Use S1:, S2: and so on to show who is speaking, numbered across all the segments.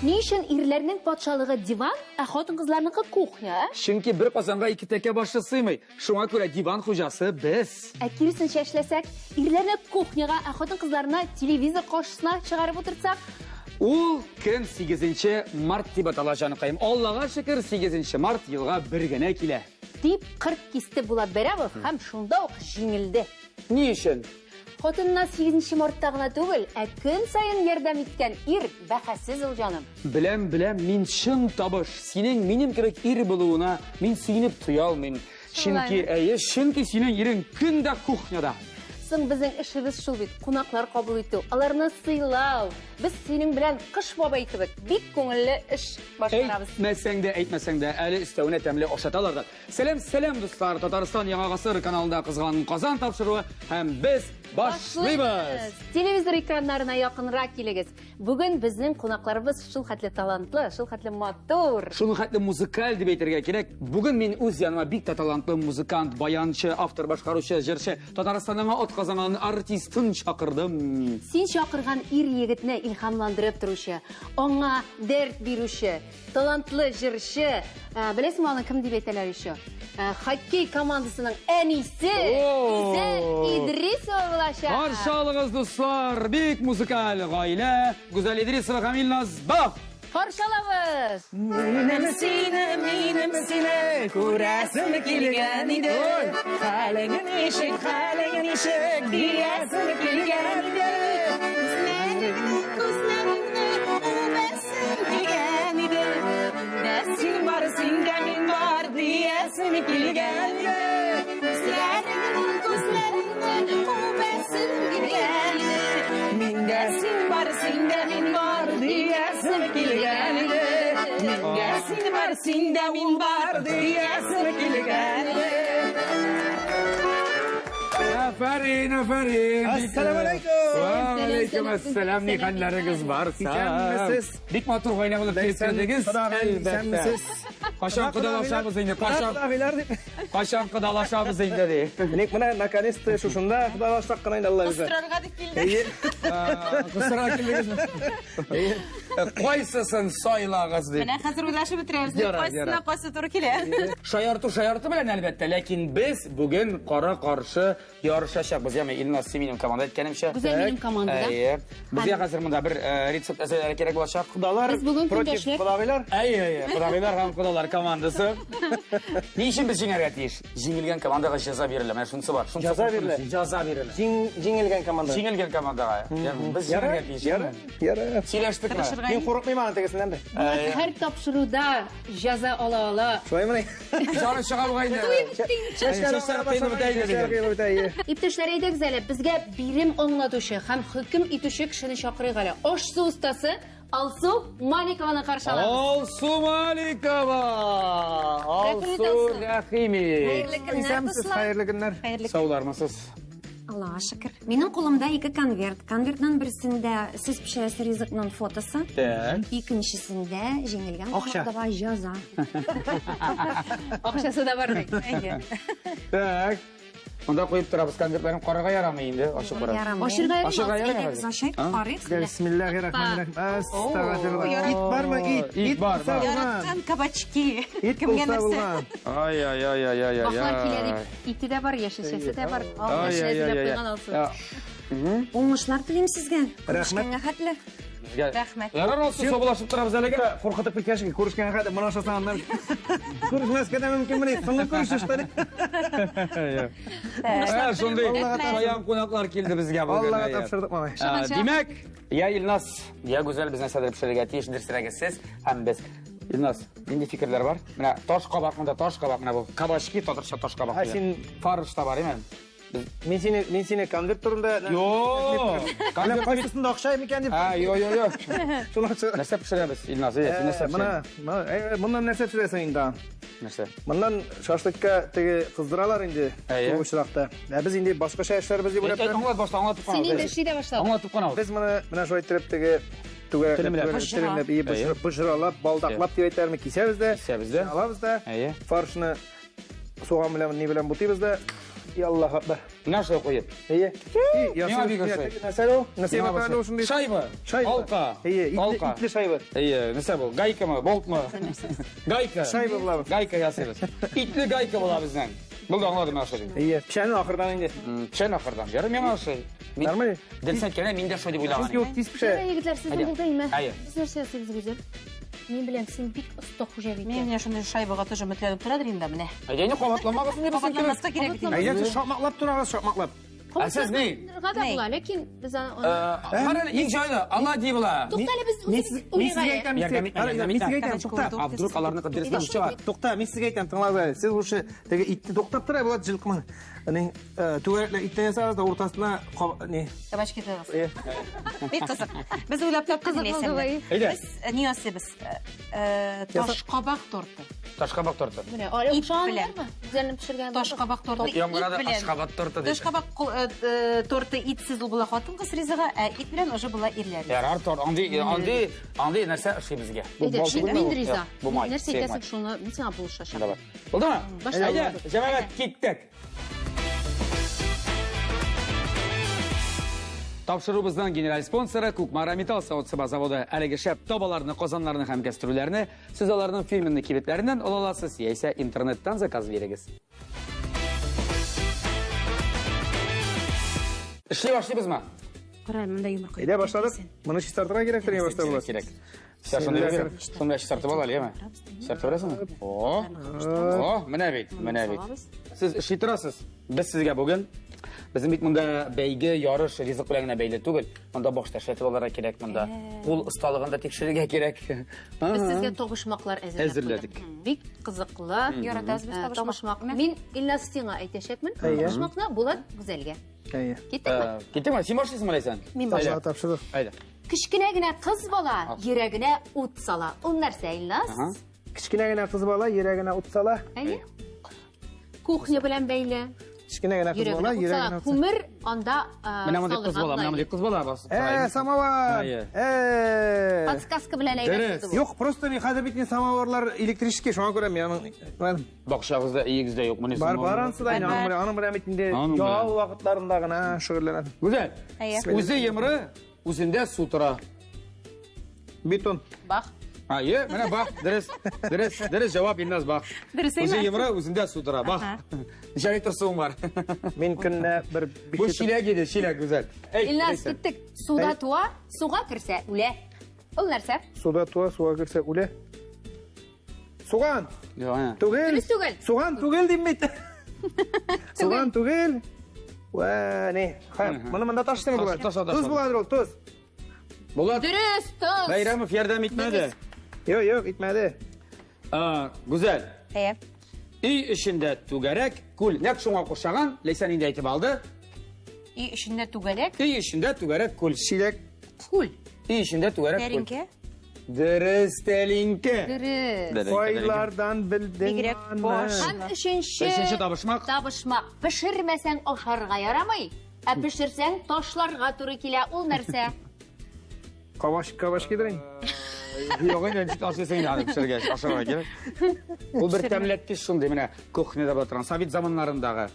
S1: Ни өчен ирләрнең патшалыгы диван, ә хатын-кызларныкы кухня, ә?
S2: Чөнки бер казанга ике тәкә башы сыймый. Шуңа күрә диван хуҗасы без.
S1: Ә киресенчә эшләсәк, ирләрне кухняга, ә хатын-кызларны телевизор каршысына чыгарып утыртсак?
S2: Ул көн 8 март дип атала, җаныкаем. Аллага шөкер, 8 март елга бер генә килә.
S1: Дип кырт кисте Булат Бәйрәмов һәм шунда ук җиңелде.
S2: Ни өчен?
S1: Хатынына 8 мартта гына түгел, ә көн саен ярдәм иткән ир бәхәссез ул, җаным.
S2: Беләм, беләм, мин чын табыш. Синең минем кебек ир булуына мин сөенеп туя алмыйм. Чөнки, әйе, чөнки синең ирең көн дә кухняда.
S1: Соң безнең эшебез шул бит, кунаклар кабул итү, аларны сыйлау. Без синең белән Кыш бабай кебек бик күңелле эш башкарабыз.
S2: Әйтмәсәң дә, әйтмәсәң дә, әле өстәвенә тәмле ашаталар да. Сәлам, сәлам, дуслар! Татарстан Яңа Гасыр каналында Кызган Казан тапшыруы һәм без башлыйбыз!
S1: Телевизор экраннарына якынрак килегез. Бүген безнең кунакларыбыз шул хәтле талантлы, шул хәтле матур.
S2: Шул хәтле музыкаль дип әйтергә кирәк. Бүген мин үз яныма бик тә талантлы музыкант, баянчы, автор, башкаручы, җырчы, Татарстанның ат казанган артистын чакырдым.
S1: Син чакырган ир егетне илһамландырып торучы, аңа дәрт бирүче, Талантлы җырчы, беләсеңме аны кем дип әйтәләр еще? Хоккей командасының әнисе Гүзәл Идрисова булачак.
S2: Каршы алыгыз, дуслар, бик музыкаль гаилә Гүзәл Идрисова һәм Илназ Баф.
S1: Каршы алабыз!
S3: Минем сине, минем сине күрәсем килгән иде. Хәлең ничек, хәлең ничек диясем килгән иде.
S4: Күзләреңне, күзләреңне үбәсем Килгән иде, дә син бар, син дә мин бар, диясем килгән иде. Күзләреңне, күзләреңне үбәсем килгән иде.
S3: Мин дә син бар, син дә мин бар, диясем килгән иде. Мин дә син бар, син дә мин бар, диясем килгән иде.
S2: Афәрин, афәрин.
S3: Ассаламу алейкум.
S2: Ва алейкум ассалам. Ни хәлләрегез бар?
S3: Исәнмесез.
S2: Бик матур гаилә булып килеп кердегез. Әлбәттә. Кашан кодалашабыз инде? Кашан? Кашан кодалашабыз инде ди.
S3: Ник менә наконец-то шушында кодалашсак кына инде Алла бирсә.
S4: Кыстырырга дип килдек.
S2: Кыстырырга килдегезме? Кайсысын сайлагыз дип.
S4: Менә хәзер уйлашып бетерәбез. Кайсысына кайсы туры килә.
S2: Шаярту шаярту белән әлбәттә, ләкин без бүген кара-каршы ярышачакбыз. Ягъни Илназ син минем команда әйткәнемчә.
S1: Гүзәл минем командада.
S2: Әйе. Безгә хәзер монда бер рецепт әзерләргә кирәк булачак.
S3: Кодалар
S1: Без бүген
S3: против
S1: көндәшләр.
S3: кодагыйлар.
S2: Әйе, әйе, кодагыйлар һәм кодалар командасы. Ни өчен без җиңәргә тиеш? Җиңелгән командага җәза бирелә. Менә шунысы бар. Шунысы
S3: Җәза бирелә.
S2: Җәза бирелә.
S3: Җиңелгән команда.
S2: Җиңелгән командага. Ягъни без җиңәргә тиеш.
S3: Яра, яра.
S2: Сөйләштекме?
S3: Мин курыкмыйм аның тегесеннән дә.
S1: Һәр тапшыруда җәза ала ала.
S3: Шулаймыни?
S2: Җаны чыга бугай инде.
S3: Чәчләр
S2: коелып бетә инде дигән.
S1: Иптәшләр, әйдәгез әле, безгә бирем аңлатучы һәм хөкем итүче кешене чакырыйк әле. Аш-су остасы Алсу Маликованы каршы алабыз.
S2: Алсу Маликова! Алсу рәхим ит.
S4: Хәерле көннәр,
S3: Исәнмесез,
S4: дуслар.
S3: хәерле көннәр.
S4: Хәерле
S2: Саулармысыз?
S5: Аллага шөкер. Минем кулымда ике конверт. Конвертның берсендә сез пешерәсе ризыкның фотосы.
S2: Так.
S5: Икенчесендә җиңелгән
S3: Акча.
S5: командага җәза.
S1: Акчасы да бар бит.
S4: Әйе.
S2: Так. Монда куеп торабыз конвертларын карарга ярамый инде, ачып карап.
S5: Ярамый.
S1: Ашырга ярамый.
S2: Ашырга ярамый.
S5: Әйдәгез ашыйк, карыйк.
S3: Бисмиллахиррахманиррахим. Астагфирулла. Ит бармы? Ит.
S2: Ит бар,
S3: булса
S2: бар.
S3: булган.
S4: Яраткан кабачки.
S3: Ит
S4: Кемгә
S3: булса
S4: нәрсә?
S3: булган.
S2: Ай ай ай ай ай ай.
S1: Башлар килә дип, ите дә бар, яшелчәсе дә бар.
S2: Ай
S1: Яшел
S2: ай ай
S1: әзерләп
S2: ай.
S1: куйган Алсу.
S5: Уңышлар телим сезгә.
S3: Рәхмәт.
S5: Күрешкәнгә хәтле.
S4: Рәхмәт.
S2: Ярар, Алсу, саубуллашып торабыз әлегә.
S3: Куркытып киткән шикелле, күрешкәнгә хәтле моны ашасаң аннан күрешмәскә дә мөмкин мени? Соңгы күрешеш тә.
S2: Ә, шундый шаян кунаклар килде безгә бүген.
S3: Аллага
S2: әйе.
S3: тапшырдык, малай.
S2: Ә, Димәк, я Илназ, я Гүзәл без нәрсәдер пешерергә тиеш, дөресрәге сез һәм без. Илназ, нинди фикерләр бар? Менә таш кабак монда, таш кабак менә бу. Кабачки, татарча таш кабак.
S3: Ә,
S2: дигән.
S3: син-
S2: фарш та бар, әйме?
S3: Мин сине, мин сине конверт турында
S2: Йо!
S3: Әллә кайсысында акча микән дип.
S2: А, йо, йо, йо.
S3: Шулай.
S2: Нәрсә пешерәбез, Илназ? Әйе, син нәрсә
S3: Менә,
S2: пешерәсең?
S3: моннан нәрсә пешерәсең инде?
S2: Нәрсә?
S3: Моннан шашлыкка теге кыздыралар инде
S2: Әйе.
S3: бу очракта. Ә без инде башкача эшләрбез дип уйлап.
S2: Әйт, аңлат башта, аңлатып кына.
S1: Син инде эшли дә башладың.
S2: Аңлатып кына.
S3: Без моны менә шулай иттереп теге түгәрәкләп,
S2: Телемләп.
S3: түгәрәкләп, телемләп, ие,
S2: Әйе.
S3: боҗралап, балдаклап дип әйтәләрме, кисәбез дә,
S2: Кисәбез дә.
S3: алабыз да,
S2: Әйе.
S3: фаршны суган белән ни белән бутыйбыз да.
S6: Аллаһ Акбар.
S2: Менә шулай куеп.
S6: Әйе.
S2: Миңа бик ошый.
S6: Нәрсә ул? Нәрсә ул шундый?
S2: Шайба.
S6: Шайба.
S2: Алка.
S6: Әйе,
S2: Алка.
S6: итле шайба.
S2: Әйе, нәрсә бу? Гайкамы, болтмы? Гайка.
S6: Шайба була.
S2: Гайка ясыйбыз. Итле гайка була безнең. Булды, аңладым менә шул.
S6: Әйе, печәнне ахырдан инде.
S2: Печән ахырдан. Ярый, миңа ошый.
S6: Нормально.
S2: Дөресен әйткәндә, мин дә шулай дип уйлаган.
S6: Чөнки ул тиз пешә.
S1: Егетләр, сезнең булды име?
S2: Әйе.
S1: Без нәрсә ясыйбыз, Гүзәл? Мин беләм, син бик оста хуҗабикә.
S4: Мин менә шундый шайбага тоже өметләнеп торадыр инде менә.
S2: Әйдә, инде кабатламагыз инде безнең кебек.
S4: Кабатламаска кирәк бит инде.
S6: Әйдә, сез шакмаклап торагыз, шакмаклап.
S2: Ә сез ни?
S1: Кабатларга да була, ләкин без аны...
S2: Кара әле, иң җайлы, оладьи була.
S1: Тукта әле без
S6: Мин
S1: үзебез
S6: сезгә әйтәм,
S2: Ярдәм итмә, ярдәм
S6: мин
S2: итмә.
S6: сезгә әйтәм, тукта.
S2: А вдруг аларныкы дөрестән чыга?
S6: Тукта, мин сезгә әйтәм, тыңлагыз әле. Сез шушы теге итне туктап тора, Булат җылкымын. Ни, түгәрәкләр иттән ясагыз да уртасына ни.
S4: Кабачки тыгыз. Бик кызык. Без уйлап таптык
S1: Кызык булды
S4: Ләйсән.
S2: Әйдә.
S4: Без ни ясыйбыз? Ташкабак торты.
S2: Ташкабак торты.
S1: Менә, әле
S4: Ит
S1: охшаганнармы? Гүзәлнең пешергән.
S4: Ташкабак торты. ит
S2: Яңгырады
S4: белән.
S2: Ашкабак торты дип.
S4: Ташкабак торты итсез ул була хатын-кыз ризыгы, ә ит белән уже була ирләр.
S2: Ярар, торт. Андый, андый, андый нәрсә ошый безгә.
S1: Әйдә,
S2: Бу бал түгелме
S1: мин
S2: бу?
S1: риза.
S2: Юк, Бу май.
S1: Нәрсә
S2: Сыек
S1: әйтәсең,
S2: май.
S1: шуны мин сиңа булышачакмын.
S2: Давай. Булдымы?
S1: Башла.
S2: Әйдә, җәмәгать, киттек. Тапшыруыбызның генераль спонсоры Кукмара Металл савыт-саба заводы. Әлеге шәп табаларны, казаннарны һәм кәстрүләрне сез аларның фирменный кибетләреннән ала аласыз, яисә интернеттан заказ бирегез. Эшли башлыйбызмы?
S4: Кара, монда йомырка.
S6: Әйдә, башладык. Моны чистартырга кирәктер, иң башта Булат.
S2: Кирәк. Сә шуны бир. Шуны чистартып ал әле, яме. Чистартып аласыңмы? О! О, менә бит, менә бит. Сез эшли торасыз. Без сезгә бүген безнең бит монда бәйге, ярыш, ризык белән генә бәйле түгел. Монда башта эшләтеп алырга кирәк, монда кул осталыгын да тикшерергә кирәк.
S1: Без сезгә табышмаклар әзерләп
S2: Әзерләдек.
S1: куйдык. Бик кызыклы.
S4: Яратабыз без
S1: Табышмак.
S4: табышмак.
S1: Мин Илназ сиңа әйтәчәкмен.
S6: Әйе.
S1: Табышмакны Булат Гүзәлгә.
S6: Әйе.
S1: Киттекме?
S2: Киттекме? Син башлыйсыңмы, Ләйсән?
S1: Мин
S2: Әйдә.
S6: Башла, тапшырдык.
S2: Әйдә.
S1: Кечкенә генә кыз бала йөрәгенә ут сала. Ул нәрсә, Илназ?
S2: Ага.
S6: Кечкенә генә кыз бала йөрәгенә ут сала.
S1: Әйе. Кухня белән бәйле.
S6: Кечкенә генә кыз
S1: Йөрәгенә
S6: бала
S1: ут сала.
S6: йөрәгенә ут сала.
S1: Күмер анда
S2: Менә мондый кыз бала, менә мондый кыз бала басып тора.
S6: Самовар.
S2: Әйе.
S1: Подсказка белән әйбәт
S2: Дөрес.
S1: булды бу.
S6: Юк, просто мин хәзер бит инде самоварлар электрический, шуңа күрә мин аның
S2: Бакчагызда, өегездә юк, моны
S6: бар бар ансы да инде, аның белән, аның белән бит инде
S2: Аның белән.
S6: ял вакытларында гына шөгыльләнәм.
S2: Гүзәл.
S4: Әйе.
S2: Үзе йомры, үзендә су тора.
S6: Бетон.
S4: Бах.
S2: Әйе, менә бак, дөрес, дөрес, дөрес җавап Илназ бак.
S4: Дөрес
S2: Үзе
S4: әйме?
S2: йомры, үзендә су тора. Бак. Ничә литр суың бар?
S6: Мин көненә бер
S2: Бу чиләк иде, чиләк Гүзәл. Әй,
S1: Илназ,
S2: Ләйсән.
S1: киттек. Суда туа, суга керсә, үлә. Ул нәрсә?
S6: Суда туа, суга керсә үлә. Суган.
S2: Юк, әнә.
S6: Түгел.
S1: Дөрес түгел.
S6: Суган түгел дим бит. Суган түгел. Вә, не. Хәм, моны монда ташлыймы була?
S2: Таша, таша.
S6: Тоз буладыр ул, тоз.
S2: Булат
S1: Дөрес, тоз.
S2: Бәйрәмов ярдәм итмәде.
S6: Юк, юк, итмәде.
S2: Гүзәл.
S4: Әйе.
S2: Өй эчендә түгәрәк күл. Нәкъ шуңа кушаган, Ләйсән инде әйтеп алды.
S4: Өй эчендә түгәрәк.
S2: Өй эчендә түгәрәк күл.
S6: Чиләк.
S1: Күл.
S2: Өй эчендә түгәрәк күл.
S4: Тәлинкә.
S2: Дөрес, тәлинкә.
S1: Дөрес.
S6: Кайлардан белдең
S4: Бигрәк
S6: аны?
S4: баш.
S1: Һәм өченче
S2: Өченче табышмак.
S1: Табышмак. Пешермәсәң ашарга ярамый, ә пешерсәң ташларга туры килә. Ул нәрсә?
S6: Кабаш, кабаш кидерин.
S2: Юк, инде ничек ашыйсың инде аны пешергәч, ашарга кирәк. Ул бер тәмләткеч шундый, менә кухняда була торган, совет заманнарындагы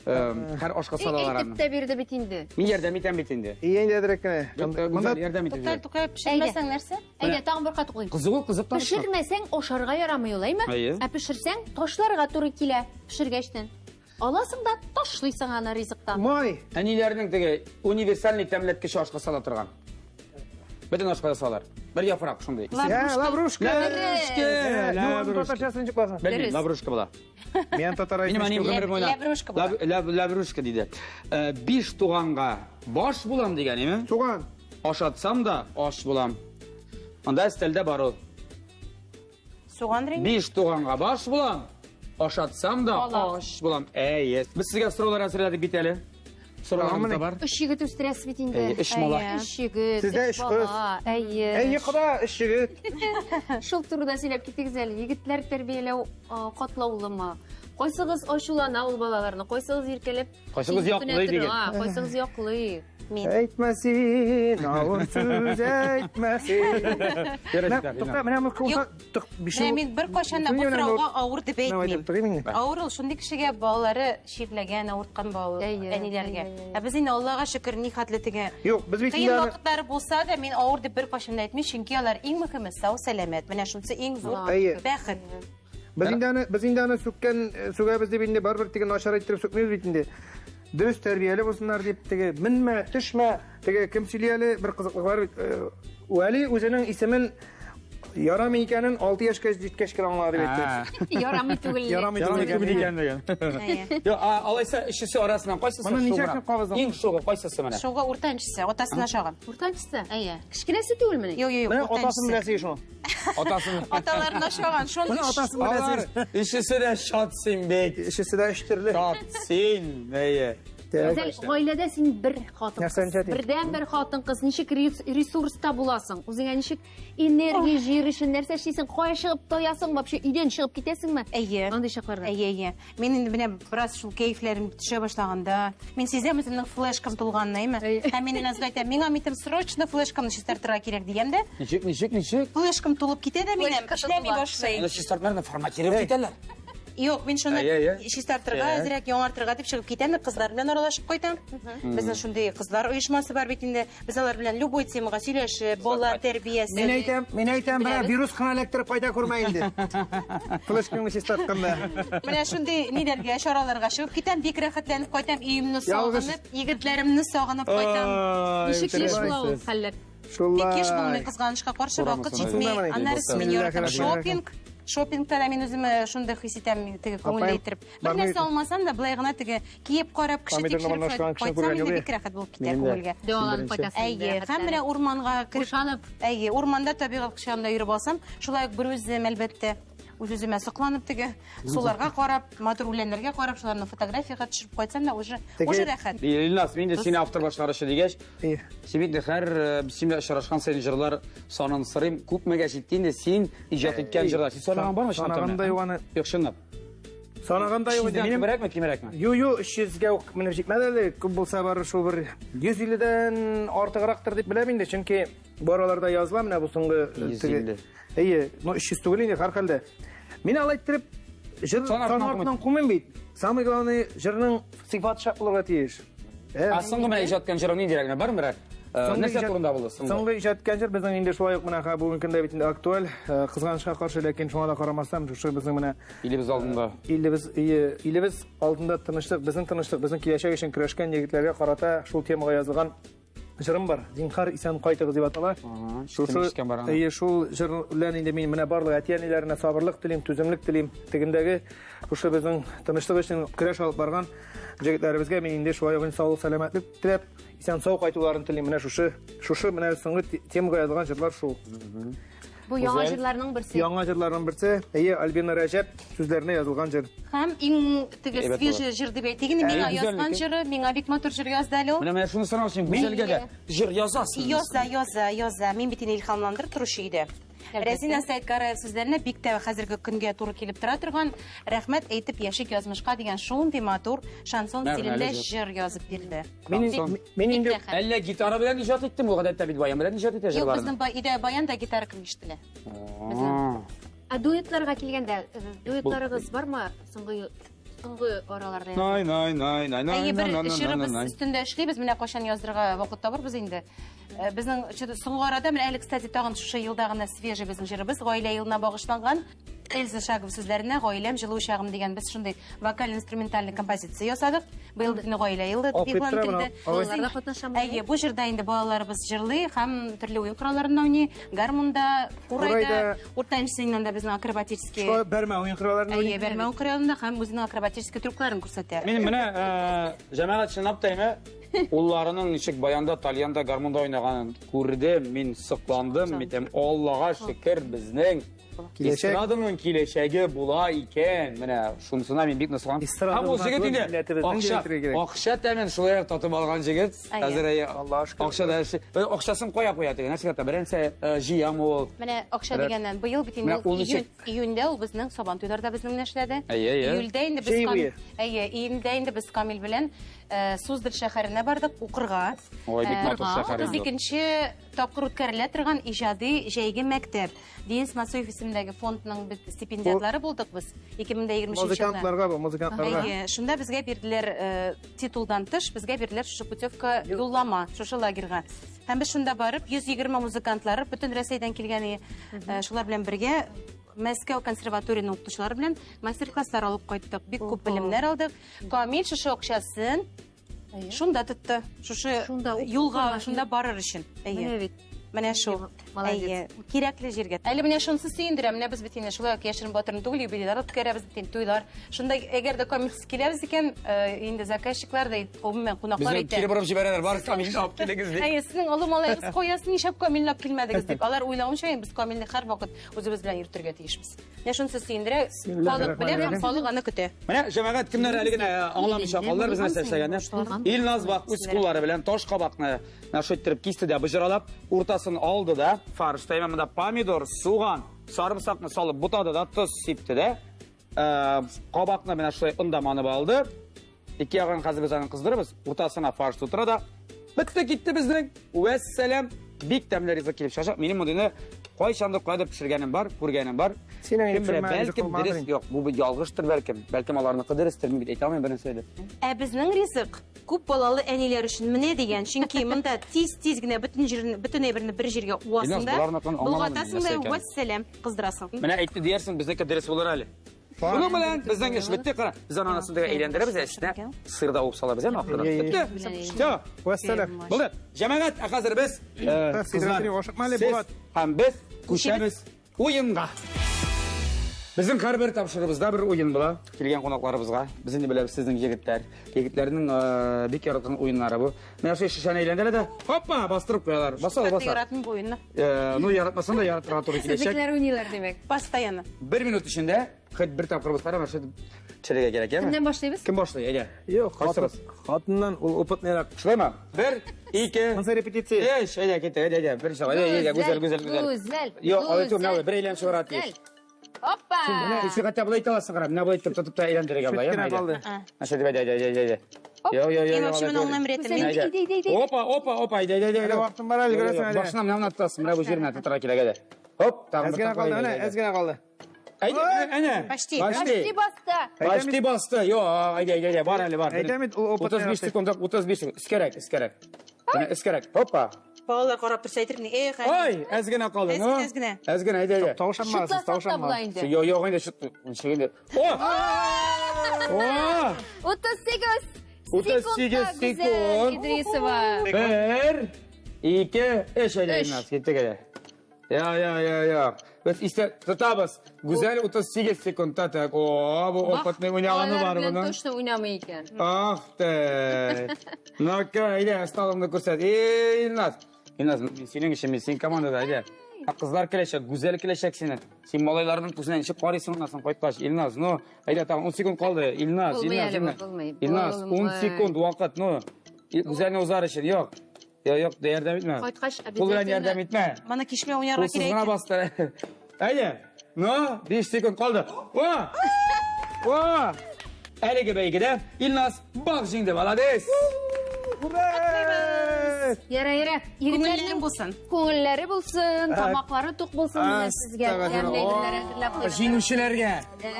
S2: һәр ашка салалар
S1: Әйтеп
S2: аны.
S1: тә бирде бит инде.
S2: Мин ярдәм итәм бит инде.
S6: Ие инде әзрәк кенә.
S2: Гүзәл, ярдәм итеп
S4: Тукта,
S2: җибәр.
S4: тукта, пешермәсәң нәрсә?
S1: Әйдә, тагын бер кат укыйм.
S2: Кызык ул, кызык табышмак.
S1: Пешермәсәң ашарга ярамый ул, әйме?
S2: Әйе.
S1: Ә пешерсәң ташларга туры килә пешергәчтән. Аласың да ташлыйсың аны ризыктан.
S6: Май.
S2: Әниләрнең теге универсальный тәмләткече ашка сала торган. Бөтен ашка да салар. Бер яфрак шундый.
S6: Ә, лаврушка.
S2: Лаврушка.
S6: Лаврушка. Татарчасын ничек буласың?
S2: Белмим,
S1: Дөрес.
S2: лаврушка була.
S6: Мин татар
S2: Минем әнием гомер буена
S4: Лаврушка була.
S2: Лаврушка диде. Биш туганга баш булам дигән, әйме?
S6: Суган.
S2: Ашатсам да аш булам. Анда өстәлдә бар ул.
S4: Суган рәңге.
S2: Биш туганга баш булам. Ашатсам да аш булам. Әйе. Без сезгә сораулар әзерләдек бит әле. Сорауларыбыз да бар.
S1: Өч егет үстерәсез бит инде.
S2: Әйе, өч малай.
S1: Өч егет,
S6: Сездә
S1: өч
S6: өч кыз.
S1: бала. Әйе.
S6: Әйе, кода, өч егет.
S1: Шул турыда сөйләп китегез әле. Егетләр тәрбияләү катлаулымы? Кайсыгыз ачулана ул балаларны, кайсыгыз иркәләп
S2: Кайсыгыз яклый диген.
S1: Кайсыгыз яклый.
S4: Мин.
S6: Әйтмә син, авыр сүз әйтмә син. Тукта, менә бу култа тык
S4: Менә мин беркайчан да бу сорауга авыр дип әйтмим. Авыр ул шундый кешегә балалары чирләгән, авырткан балалар, әниләргә. Ә без инде Аллага шөкер, ни хәтле теге.
S6: Юк, без бит
S4: Кыен вакытлары булса да, мин авыр дип беркайчан да әйтмим, чөнки алар иң мөһиме сау сәламәт. Менә шунысы иң зур бәхет.
S6: Без инде аны, без инде аны сүккән, сүгәбез дип инде барыбер теге начар әйттереп сүкмибез бит инде. Дөрес тәрбияле булсыннар дип теге менмә, төшмә, теге кем сөйли әле бер кызыклык бар бит. Вәли үзенең исемен ярамый икәнен 6 яшькә җиткәч кенә аңлады дип әйтте.
S1: Ярамый түгел.
S6: Ярамый түгел
S2: икән дигән. Юк, алайса өчесе арасыннан кайсысы
S6: Моны ничә кеше кабыздың?
S2: Иң шугы кайсысы менә?
S4: Шугы уртанчысы, атасына ошаган.
S1: Уртанчысы? Әйе. Кечкенәсе түгелмени?
S4: Юк, юк,
S6: Менә атасын беләсе шуны.
S2: Атасын.
S4: Аталарына ошаган. Шуны
S6: Менә атасын беләсе.
S2: Өчесе дә шат син бит.
S6: Өчесе дә өч төрле.
S2: Шат син, әйе.
S1: Гүзәл, гаиләдә син бер хатын-кыз. Бердән бер хатын-кыз. Ничек ресурста буласың? Үзеңә ничек энергия җыер өчен нәрсә эшлисең? Кая чыгып таясың? Вообще өйдән чыгып китәсеңме?
S4: Әйе.
S1: Андый чакларда.
S4: Әйе, әйе. Мин инде менә бераз шул кәефләрем төшә башлаганда, мин сизәм үземнең флешкам тулганны, әйме? Һәм мин Илназга әйтәм, миңа митем срочно флешкамны чистартырга кирәк дигән дә.
S2: Ничек, ничек, ничек?
S4: Флешкам тулып китә дә минем, эшләми башлый.
S2: Аны чистартмарны форматировать итәләр.
S4: Юк, мин шуны чистартырга, әзрәк яңартырга дип чыгып китәм, кызлар белән аралашып кайтам. Безнең шундый кызлар оешмасы бар бит инде. Без алар белән любой темага сөйләшеп, балалар тәрбиясе.
S6: Мин әйтәм, мин әйтәм, бер вирус кына эләктереп кайта күрмә инде. Флешкаңны чистартканда.
S4: Менә шундый ниләргә, чараларга чыгып китәм, бик рәхәтләнеп кайтам, өемне сагынып, егетләремне сагынып кайтам.
S1: Ничек еш була ул хәлләр?
S4: Бик еш булмый, кызганычка каршы, вакыт җитми. Аннары мин яратам шопинг. Шопингта да мин үземне шундый хис итәм, теге күңелле иттереп. Бер нәрсә алмасам да, былай гына теге киеп карап, кеше тикшереп кайтсам, инде бик рәхәт булып китә күңелгә.
S1: Дәваланып кайтасың.
S4: Әйе, һәм менә урманга кереп, әйе, урманда табигать кочагында йөреп алсам, шулай ук бер үзем, әлбәттә, үз-үземә сокланып теге суларга карап, матур үләннәргә карап, шуларны фотографиягә төшереп кайтсам да уже уже рәхәт.
S2: Илназ, мин дә сине автор башкаручы дигәч, син бит һәр син белән очрашкан саен җырлар санын сорыйм, күпмегә җитте инде син иҗат иткән җырлар. Син санаган бармы чынлап?
S6: Санаганда юк аны.
S2: Юк, чынлап.
S6: Санаганда юк инде.
S2: Минем күбрәкме, кимрәкме?
S6: Юк, юк, 300гә үк менеп җитмәде әле. Күп булса бары шул бер 150дән артыграктыр дип беләм инде, чөнки бу араларда языла менә бу соңгы
S2: 150.
S6: Әйе, но 300 түгел инде һәрхәлдә. Мин алай иттереп җыр сан артыннан кумыйм бит. Самый главный җырның сыйфаты шәп булырга тиеш.
S2: Ә соңгы менә иҗат иткән җырың ниндирәк менә бармы берәр? Нәрсә турында булды соңгы?
S6: Соңгы иҗат иткән җыр безнең инде шулай ук менә бүгенге көндә бит инде актуаль, кызганычка каршы, ләкин шуңа да карамастан, шушы безнең менә
S2: илебез алдында.
S6: Илебез, илебез алдында тынычлык, безнең тынычлык, безнең киләчәк өчен көрәшкән егетләргә карата шул темага язылган җырым бар. Зинхар исән кайтыгыз дип атала. Шушы, әйе, шул җыр белән инде мин менә барлык әти-әниләренә сабырлык телим, түземлек телим. Тегендәге шушы безнең тынычлык өчен көрәш алып барган җегетләребезгә мин инде шулай ук саулык, сәламәтлек теләп, исән сау кайтуларын телим. Менә шушы, шушы менә соңгы темага язылган җырлар шул.
S1: Бу яңа җырларның берсе.
S6: Яңа җырларның берсе. Әйе, Альбина Рәҗәп сүзләренә язылган җыр.
S4: Һәм иң теге свежий җыр дип әйтик инде, миңа язган җыры, миңа бик матур җыр язды әле ул.
S2: Менә менә шуны сорау өчен Гүзәлгә дә җыр язасың.
S4: Яза, яза, яза. Мин бит инде илһамландырып торучы иде. Рәзинә Сәйдгараев сүзләренә бик тә хәзерге көнгә туры килеп тора торган «Рәхмәт әйтеп яшик язмышка» дигән шундый матур шансон стилендә җыр язып бирде.
S6: Мин инде
S2: әллә гитара белән иҗат иттем, ул гадәттә бит баян белән иҗат итә җырларны.
S4: Юк, безнең өйдә баян да гитара кем ишетелә.
S1: Ә дуэтларга килгәндә, дуэтларыгыз бармы соңгы араларда?
S2: Най, най, най, най, най.
S4: Әйе, бер җырыбыз өстендә эшлибез, менә кайчан яздырырга вакыт табырбыз инде. Безнең соңгы арада, менә әле, кстати, тагын шушы елда гына свежий безнең җырыбыз, гаилә елына багышланган Эльза Шагова сүзләренә «Гаиләм җылы учагым» дигән без шундый вокаль-инструментальный композиция ясадык. Быел бөтен гаилә елы дип игълан ителде.
S1: Балаларда катнашамы?
S4: Әйе, бу җырда инде балаларыбыз җырлый һәм төрле уен коралларында уйный, гармунда, курайда, уртанчысыннан да безнең акробатический.
S6: Шулай бәрмә уен коралларында уйный.
S4: Әйе, бәрмә уен коралында һәм үзенең акробатический трюкларын күрсәтә.
S2: Мин менә җәмәгать чынлап та әйме, улларының ничек баянда, тальянда, гармунда уйнаганын күрдем, мин сокландым, әйтәм, Аллага шөкер, безнең
S4: була.
S2: Эстраданың киләчәге була икән. Менә шунысына мин бик нык сокланам. Һәм ул җегет инде акча, акча тәмен шулай ук татып алган җегет. Хәзер әйе, акча да эшли. Акчасын кая куя теге? Нәрсәгә та беренче җыямы ул?
S4: Менә акча дигәннән, быел бит инде июнь, июньдә ул безнең Сабан туйларда безнең белән эшләде. Июльдә инде без Әйе, июньдә инде без Камил белән Суздаль шәһәренә бардык укырга.
S2: Ой, бик матур шәһәр инде.
S4: 32 тапкыр үткәрелә торган иҗади җәйге мәктәп. Денис Мацуев исемендәге фондның без стипендиатлары булдык без 2023 елда.
S6: Музыкантларга бу, музыкантларга.
S4: Әйе, шунда безгә бирделәр титулдан тыш, безгә бирделәр шушы путевка юллама, шушы лагерьга. Һәм без шунда барып 120 музыкантлары бөтен Рәсәйдән килгән, шулар белән бергә Мәскәү консерваторияның укытучылары белән мастер-класслар алып кайттык. Бик күп белемнәр алдык. Камил шушы акчасын шунда тотты. Шушы юлга шунда барыр өчен. Әйе. Менә шул. Әйе, кирәкле җиргә. Әле менә шунысы сөендерә. Менә без бит инде шулай ук яшерен батырын түгел, юбилейлар үткәрәбез бит инде, туйлар. Шунда әгәр дә Камилсез киләбез икән, инде заказчиклар да, гомумән кунаклар
S2: әйтә. Безне кире борып җибәрәләр, бар Камилне алып килегез дип.
S4: Әйе, сезнең олы малаегыз каясы, нишләп Камилне алып килмәдегез дип. Алар уйлавынча, без Камилне һәрвакыт үзебез белән йөртергә тиешбез. Менә шунысы сөендерә, халык белә һәм халык аны көтә.
S2: Менә җәмәгать кемнәр әле генә аңламыйча калдылар без нәрсә эшләгәнне. Илназ бак үз куллары белән таш кабакны менә шулай иттереп кисте дә боҗралап, уртасын алды да, фарш та, монда помидор, суган, сарымсакны салып бутады да, тоз сипте дә. Кабакны менә шулай онда манып алды. Ике ягын хәзер без аны кыздырабыз, уртасына фарш тутыра да. Бетте китте безнең. Вәссәлам. Бик тәмле ризык килеп чыгачак. Минем мондыйны кайчандыр кайдыр пешергәнем бар, күргәнем бар.
S6: Синең
S2: Кем белә, бәлкем дөрес, юк, бу ялгыштыр бәлкем. Бәлкем аларныкы дөрестер, мин бит әйтә алмыйм беренче әле.
S4: Ә безнең ризык күп балалы әниләр өчен менә дигән, чөнки монда тиз-тиз генә бөтен җирне, бөтен әйберне бер җиргә уасың да, болгатасың да, вәссәлам, кыздырасың.
S2: Менә әйтте диярсең, безнеке дөрес булыр әле. Шуның белән безнең эш бетте, кара. Без аны анасын дигән әйләндерәбез, эченә сыр да уып салабыз, әме ахырда. Бетте. Всё.
S6: Вәссәлам.
S2: Булды. Җәмәгать, ә хәзер без кызлар, сез һәм без күчәбез уенга. Безнең һәрбер тапшырыбызда бер уен була. Килгән кунакларыбызга. Без инде беләбез сезнең егетләр. Егетләрнең бик яраткан уеннары бу. Менә шул шешәне әйләндерә дә, хоппа, бастырып куялар. Баса, баса.
S4: Яратмыйм бу уенны.
S2: Ну, яратмасаң да яратырга туры киләчәк.
S1: Сезнекеләр уйныйлар, димәк.
S4: Постоянно.
S2: Бер минут эчендә хоть бер тапкыр булса да, шул төшерергә кирәк, яме?
S1: Кемнән башлыйбыз?
S2: Кем башлый, әйдә.
S6: Юк,
S2: Кайсыгыз?
S6: хатыннан ул опытныйрак.
S2: Шулаймы? Бер, ике,
S6: Монысы репетиция.
S2: өч, әйдә, китте, әйдә, әйдә, бер чыга, әйдә, әйдә, гүзәл, гүзәл, гүзәл.
S1: Гүзәл.
S2: Юк, алай түгел, менә бер әйләнеп чыгарга тиеш.
S1: Опа!
S2: Син хәтта болай итә аласың, кара, менә болай итеп тотып та әйләндерергә була, яме?
S6: Чүт кенә калды.
S2: Нәрсә дип, әйдә, әйдә, әйдә, әйдә. Йо, йо, йо,
S4: Мин вообще моны аңламыйм рәтен.
S1: Иди, иди, иди.
S2: Опа, опа, опа, әйдә, әйдә, әйдә.
S6: Әле вакытың бар әле, күрәсең әле.
S2: Башына менә моны тотасың, менә бу җиренә тотарга кирәк әле. Хоп, тагын
S6: Әз генә калды, әнә, әз генә калды.
S2: Әйдә, әнә.
S4: Почти.
S1: Почти басты.
S2: Почти басты. Йо, әйдә, әйдә, әйдә, бар әле, бар.
S6: Әйтәм бит, ул опыт
S2: 35 секунд, 35 секунд. Искәрәк, искәрәк. Менә искәрәк. Хоппа.
S4: Балалар карап торса әйтер идем, эх,
S2: Ой, әз генә калды.
S4: Әз генә, әз генә.
S2: Әз генә, әйдә, әйдә.
S6: Тавышанмагыз,
S1: Шутласак та була
S6: тавышанмагыз.
S1: инде.
S2: Йо, йо, инде шут, ничек инде. О! О!
S1: 38
S2: 38
S1: секундта Гүзәл
S2: секунд.
S1: Идрисова.
S2: Бер, ике, өч, әйдә, Илназ, киттек әйдә. Я, я, я, я. Без истә тотабыз. Гүзәл 38 секундта так. О, бу опытный уйнаганы бар моның.
S1: Точно уйнамый икән.
S2: Ах ты. Ну-ка, әйдә, осталыгыңны күрсәт. Эй, Илназ. Илназ, мин синең өчен, мин синең командада, әйдә. Кызлар киләчәк, Гүзәл киләчәк сине. Син малайларның күзенә ничек карыйсың аннан соң кайткач, Илназ, ну, әйдә, тагын 10 секунд калды. Илназ,
S1: Булмый
S2: Илназ,
S1: әле бу,
S2: Илназ.
S1: булмый.
S2: Илназ, 10
S1: Булмый.
S2: секунд вакыт, ну. Гүзәлне узар өчен, юк. Юк, юк, ярдәм итмә.
S1: Кайткач,
S2: Кул белән
S1: обязательно.
S2: ярдәм итмә.
S4: Моны кичмә уйнарга
S2: Кулсыз
S4: кирәк
S2: гына
S4: икән.
S2: басты. Әйдә. Ну, 5 секунд калды. О! О! Әлеге бәйгедә Илназ Бак җиңде, молодец!
S6: Ура!
S1: Яра, яра.
S4: Күңелләрең
S1: Егетләрнең
S4: булсын.
S1: күңелләре булсын, тамаклары тук булсын менә сезгә. Тәмле әйберләр әзерләп куйдык.
S2: Җиңүчеләргә.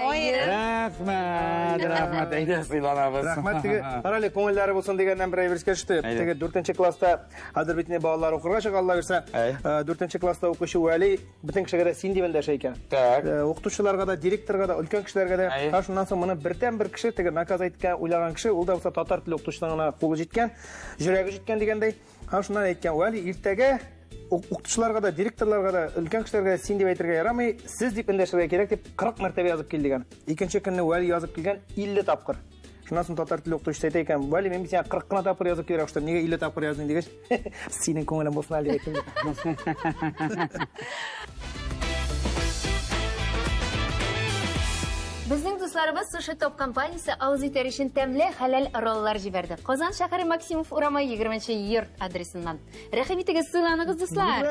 S1: Ой,
S2: Рәхмәт, рәхмәт. Әйдә, сыйланабыз.
S6: Рәхмәт теге, карале, күңелләре булсын дигәннән бер әйбер искә төште.
S2: Әйдә.
S6: Теге 4 класста хәзер бит инде балалар укырга чыга, Алла бирсә.
S2: Әй.
S6: 4 класста укучы Вәли бөтен кешегә дә син дип эндәшә икән.
S2: Так.
S6: Укытучыларга да, директорга да, өлкән кешеләргә дә.
S2: Әй.
S6: Һәм шуннан соң моны бердән-бер кеше теге наказ әйткән, уйлаган кеше, ул да булса татар теле укытучысына гына кулы җиткән, йөрәге җиткән дигәндәй. Һәм шуннан әйткән, Вәли, иртәгә укытучыларга да, директорларга да, өлкән кешеләргә дә син дип әйтергә ярамый, сез дип эндәшергә кирәк дип 40 мәртәбә язып кил дигән. Икенче көнне Вәли язып килгән 50 тапкыр. Шуннан соң татар теле укытучысы әйтә икән, Вәли, мин сиңа 40 кына тапкыр язып килергә куштым, нигә 50 тапкыр яздың дигәч, синең күңелең булсын әле дип әйттем.
S1: дусларыбыз Суши Топ компаниясе авыз итәр өчен тәмле хәләл роллар җибәрде. Казан шәһәре Максимов урамы 20 йорт адресыннан. Рәхим итегез, сыйланыгыз, дуслар.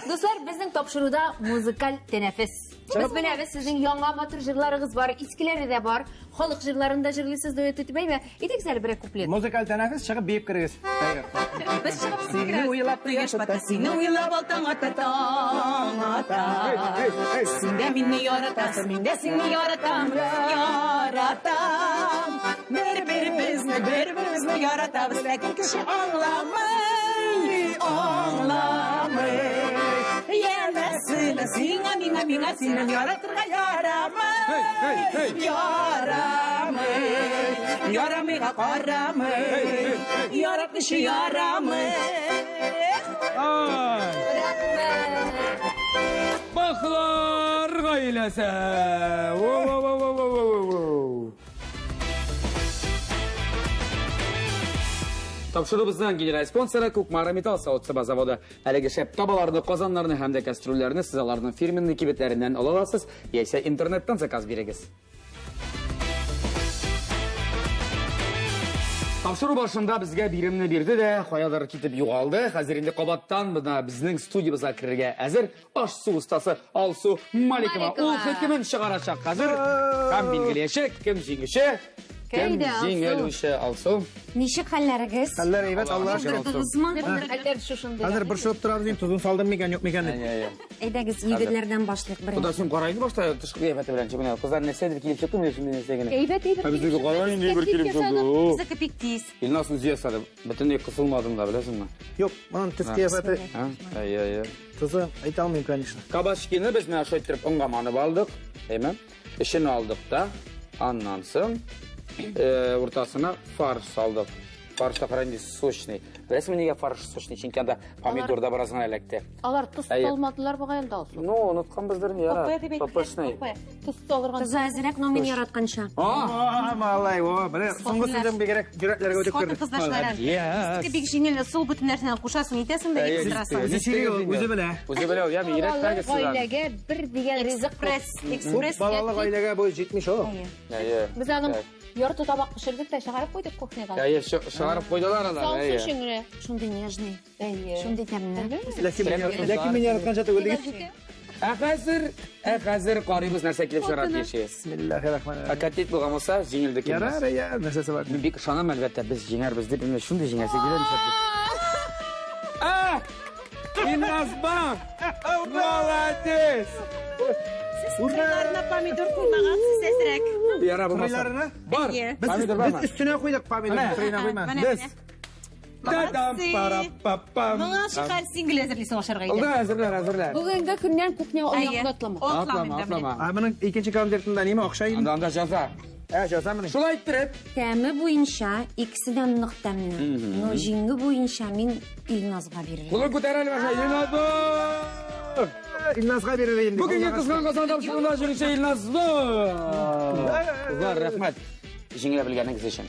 S1: Дуслар, безнең тапшыруда музыкаль тәнәфес. Без беләбез, сезнең яңа матур җырларыгыз бар, искеләре дә бар. Халык җырларын да җырлыйсыз, дуэт итеп, әйме? Әйтегез әле берәр куплет.
S6: Музыкаль тәнәфес, чыгып биеп керегез.
S4: Без чыгып
S3: Сине уйлап кояш бата, сине уйлап ал таң ата, таң ата. Син дә мине яратасың, мин дә сине яратам, яратам. Бер-беребезне, бер-беребезне яратабыз, ләкин кеше аңламый, аңламый. Янәсенә сиңа, миңа, миңа синең яратырга ярамый, ярамый. Ярамыйга карамый, яратмыйча ярамый.
S2: Бахлар гаиләсе! Воу-воу-воу-воу-воу-воу! Тапшыруыбызның генераль спонсоры Кукмара Металл савыт-саба заводы. Әлеге шәп табаларны, казаннарны һәм дә кастрюльләрне сез аларның фирменный кибетләреннән ала аласыз, яисә интернеттан заказ бирегез. Тапшыру башында безгә биремне бирде дә, каядыр китеп югалды. Хәзер инде кабаттан менә безнең студиябызга керергә әзер аш-су остасы Алсу Маликова. Ул хөкемен чыгарачак хәзер. Һәм билгеләячәк, кем җиңүче, кем
S1: Кәйдә, Алсу?
S2: җиңелүче. Алсу.
S5: Ничек хәлләрегез?
S6: Хәлләр әйбәт, Аллаһ
S2: шөкер, Алсу.
S5: Булдырдыгызмы?
S1: Хәлләр шушындый.
S6: Хәзер борчылып торабыз инде, тозын салдым микән, юк микән дип.
S2: Әйе, әйе.
S5: Әйдәгез, егетләрдән башлыйк
S2: Туда
S5: беренче.
S2: син кара инде башта тышкы кыяфәте белән чыгып, кызлар нәрсә дип килеп чыкты, менә шундый нәрсә генә.
S1: Әйбәт, әйбәт.
S2: Ә безнеке кара инде бер килеп чыкты. О.
S4: Безнеке бик тиз.
S2: Илназ үзе ясады. Бөтенләй кысылмадым да, беләсеңме?
S6: Юк, моның төс кыяфәте,
S2: А? Әйе, әйе.
S6: тозы әйтә алмыйм, конечно.
S2: Кабачкины без менә шулай иттереп онга манып алдык, әйме? Эчен алдык та, аннан соң уртасына фарш салдык. Фарш та кара инде сочный. Беләсеңме нигә фарш сочный? Чөнки анда помидор да бераз гына эләкте.
S1: Алар тоз
S2: Әйе.
S1: салмадылар бугай инде, Алсу.
S2: Ну, онытканбыздыр инде, яра.
S4: Папе дип әйттеләр,
S2: Папешный.
S4: папе.
S1: Тоз салырга.
S5: Тозы әзрәк, но мин яратканча.
S2: А!
S6: А, малай, о, менә соңгы сүзем бигрәк йөрәкләргә үтеп керде.
S4: Хатын-кызлар шулай.
S2: Молодец.
S4: Безнеке бик җиңел ысул, бөтен нәрсәне кушасың, итәсең дә
S2: Әйе,
S4: икстрасың.
S6: Үзе сөйли ул, үзе белә.
S2: Үзе белә ул, яме, йөрәк тәгез сезгә.
S1: Гаиләгә бер дигән ризык.
S4: Экспресс, экспресс.
S6: Балалы гаиләгә бу җитмеш ул.
S2: Әйе.
S1: Без аның ярты табак пешердек тә чыгарып куйдык кухняга.
S2: Әйе, чыгарып куйдылар алар.
S1: Салсы
S2: Әйе.
S1: өчен генә.
S5: Шундый нежный,
S1: Әйе.
S5: шундый тәмле.
S6: Ләкин мин яратканча түгел дигән.
S2: Ә хәзер, ә хәзер карыйбыз нәрсә килеп чыгара тиеш.
S6: Бисмиллаһир-рахманир-рахим.
S2: Ә котлет булган булса, җиңелде килмәс.
S6: Ярар, ярар, нәрсәсе бар.
S2: Мин бик ышанам, әлбәттә, без җиңәрбез дип, менә шундый җиңәсе килә нишләп. А! Илназ Бах! Молодец!
S4: Кырыйларына помидор куймагансыз әзрәк.
S2: Яра булмаса.
S6: Кырыйларына?
S2: Бар.
S4: Әйе.
S6: Без
S2: Помидор
S6: без
S2: бармы?
S6: өстенә куйдык помидор,
S2: Менә.
S6: кырыена куйма.
S4: Менә,
S2: Без.
S4: менә.
S2: Та-дам,
S4: Молодцы.
S2: пара-па-пам.
S4: Моңа шикәр син гел әзерлисең ашарга
S2: Алда
S4: өйдә.
S2: әзерләр, әзерләр.
S1: Бүгенге көннән кухня
S4: Әйе.
S1: аяк атлама.
S2: Атлама, атлама.
S6: А моның икенче конвертында ниме акча инде?
S2: Анда анда җаза.
S6: Ә, җаза моның.
S2: Шулай иттереп,
S5: Тәме буенча икесе дә нык тәмле. Но җиңү буенча мин Илназга бирермен.
S2: кулын күтәрә әле баша. Илназ!
S6: Илназга бирер инде.
S2: Бүгенге кызган казан тапшыруында җиңүче Илназ. Кызлар, рәхмәт. Җиңелә белгәнегез өчен.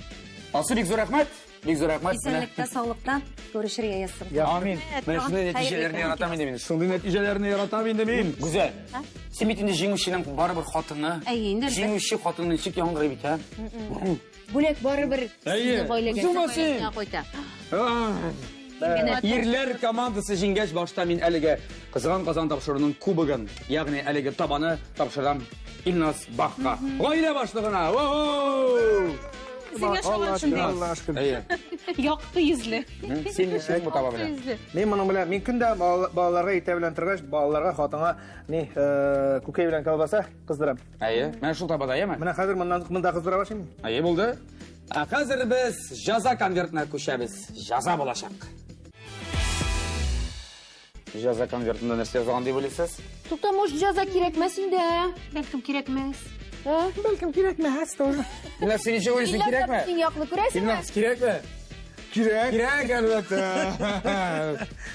S2: Алсу, бик зур рәхмәт. Бик зур рәхмәт.
S5: Исәнлектә, саулыкта күрешергә язсын.
S2: Амин. Менә шундый нәтиҗәләрне яратам инде мин. Шундый нәтиҗәләрне яратам инде мин. Гүзәл. Син бит инде җиңүченең барыбер хатыны.
S4: Әйе, инде.
S2: Җиңүче хатыны ничек яңгырый бит, ә?
S1: Бүләк барыбер
S2: Әйе.
S1: сезнең гаиләгә.
S2: Зума
S1: сезнең
S2: син.
S1: гаиләгә кайта.
S2: Ирләр командасы җиңгәч башта мин әлеге Кызган казан тапшыруының кубогын, ягъни әлеге табаны тапшырам Илназ Бахка. Гаилә башлыгына. Воу!
S4: Син яшәгән шундый.
S6: Аллаһ шөкер.
S2: Әйе.
S4: Якты йөзле.
S2: Син нишлисең бу таба белән?
S4: Йөзле.
S6: Мин моның белән, мин көндә балаларга иртә белән торгач, балаларга хатынга ни, күкәй белән колбаса кыздырам.
S2: Әйе. Менә шул табада, әйеме?
S6: Менә хәзер моннан монда кыздыра башлыйм.
S2: Әйе булды. Ә хәзер без җаза конвертына күчәбез. Җаза булачак. Җаза конвертында нәрсә язылган дип уйлыйсыз?
S1: Тукта, может, җаза кирәкмәс инде, ә?
S4: Бәлкем кирәкмәс.
S1: Ә?
S6: Бәлкем кирәкмәс тоже.
S2: Илназ, син ничек уйлыйсың,
S1: Илназ,
S2: кирәкме?
S1: син яклы күрәсеңме?
S2: Илназ, кирәкме?
S6: Кирәк.
S2: Кирәк, әлбәттә.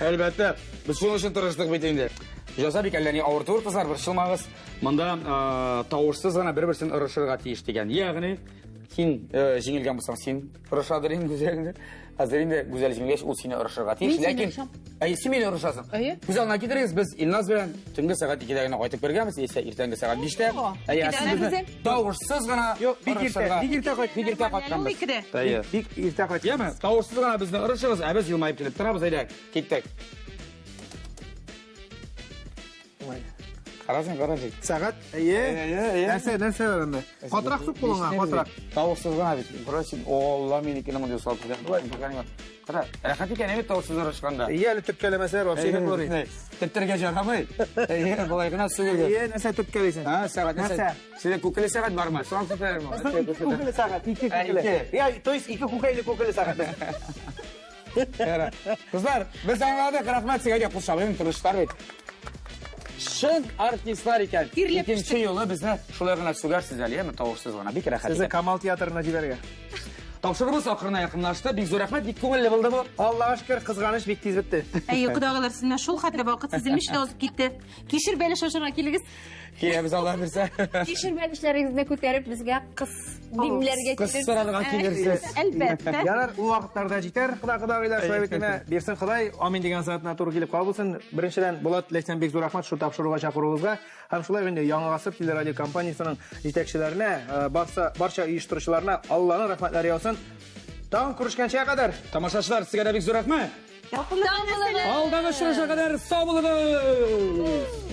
S2: Әлбәттә. Без шуның өчен тырыштык бит инде. Җаза бик әллә ни авыр түгел, кызлар, борчылмагыз. Монда тавышсыз гына бер-берсен ырышырга тиеш дигән. Ягъни, син җиңелгән булсаң, син ырышадыр инде, Гүзәл. Хәзер инде Гүзәл җиңгәч, ул сине орышырга тиеш. Ләкин әйе, син мине орышасың.
S3: Әйе.
S2: Күз алдына китерегез, без Илназ белән төнге сәгать 2-дә генә кайтып кергәнбез, яисә иртәнге сәгать 5-тә. Әйе, ә сез безне тавышсыз гына
S6: Юк, бик иртә,
S2: орышырга-
S6: бик иртә кайт.
S2: Бик иртә кайтканбыз.
S4: Икедә.
S2: Әйе.
S6: Бик иртә кайт.
S2: Яме, тавышсыз гына безне орышыгыз, ә без елмаеп килеп торабыз, әйдә, киттек. Карасың, карасың.
S6: Сәгать, әйе.
S2: Әйе, әйе.
S6: Нәрсә, нәрсә бар анда? Катырак сук кулыңа, катырак.
S2: Тавышсыз гына бит. Короче, Алла минекене мондый салып китә. Болай, болай. Кара, рәхәт икән, әйбәт тавышсыз орышканда.
S6: Әйе, әле төрткәләмәсәләр, вообще әйбәт булыр иде.
S2: Төртергә ярамый. Әйе, болай гына сүгергә.
S6: Әйе, нәрсә төрткәлисең?
S2: Ha, сәгать нәрсә?
S6: Нәрсә?
S2: Сездә күкеле сәгать бармы? Соң көтәрме?
S6: Безнең ике күкеле сәгать, ике
S2: Ә,
S6: күкеле.
S2: ике.
S6: Я, то есть ике күкәйле күкеле сәгать.
S2: Кызлар, без аңладык, рәхмәт сезгә дә кушабым, тырышлар бит. Чын артистлар икән.
S4: Тирләп
S2: Икенче юлы безне шулай гына сүгәрсез әле, яме тавышсыз гына. Бик рәхәт.
S6: Сезне
S2: икән.
S6: Камал театрына җибәргә.
S2: Тапшыруыбыз ахырына якынлашты. Бик зур рәхмәт, бик күңелле булды бу.
S6: Аллага шөкер, кызганыч бик тиз бетте.
S4: Әйе, кодагыйлар, сезнең шул хәтле вакыт сизелмичә дә узып китте. Кишер бәлеш ашарга килегез.
S2: Киләбез Алла бирсә.
S1: Кишер бәлешләрегезне күтәреп безгә кыз димләргә
S2: Кыз
S1: килерсез.
S2: сорарга килерсез.
S4: Әлбәттә.
S6: Ярар, ул вакытларда җитәр, Хода кодагыйлар, шулай бит инде. Бирсен Ходай, амин дигән сәгатенә туры килеп кабул булсын. Беренчедән, Булат Ләйсән бик зур рәхмәт шул тапшыруга чакыруыгызга. Һәм шулай инде Яңа гасыр телерадио компаниясенең җитәкчеләренә, барса барча оештыручыларына Алланың рәхмәтләре яусын. Тагын күрешкәнчә кадәр.
S2: Тамашачылар, сезгә дә бик зур рәхмәт.
S1: Сау булыгыз.
S2: Алдагы очрашуга кадәр сау булыгыз.